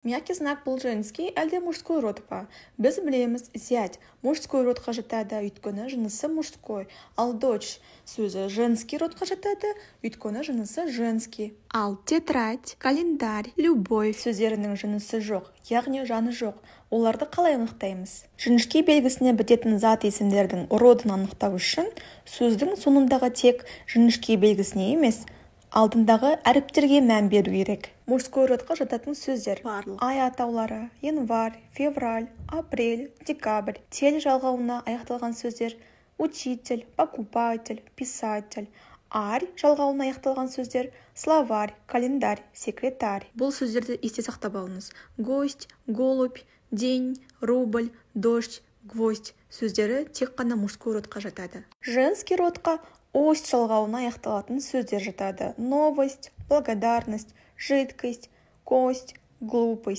Мягкий знак бұл женский әлде мужской род па? Біз білеміз, зять мужской родқа жатады, өйткені жынысы мужской. Ал дочь сөзі женский родқа жатады, өйткені жынысы женский. Ал тетрадь, календарь, любовь сөздерінің жынысы жоқ, яғни жаны жоқ. Оларды қалай анықтаймыз? Жіңішке белгісіне бітетін зат есімдердің родын анықтау үшін сөздің соңындағы тек жіңішке белгісіне емес, алдындағы әріптерге мән беру керек. Мужской родқа жататын сөздер: барлық ай атаулары, январь, февраль, апрель, декабрь. Тель жалғауына аяқталған сөздер: учитель, покупатель, писатель. Арь жалғауына аяқталған сөздер: словарь, календарь, секретарь. Бұл сөздерді есте сақтап алыңыз: гость, голубь, день, рубль, дождь, гвоздь сөздері тек қана мужской родқа жатады. Женский родқа ость жалғауына аяқталатын сөздер жатады: новость, благодарность, жидкость, кость, глупость.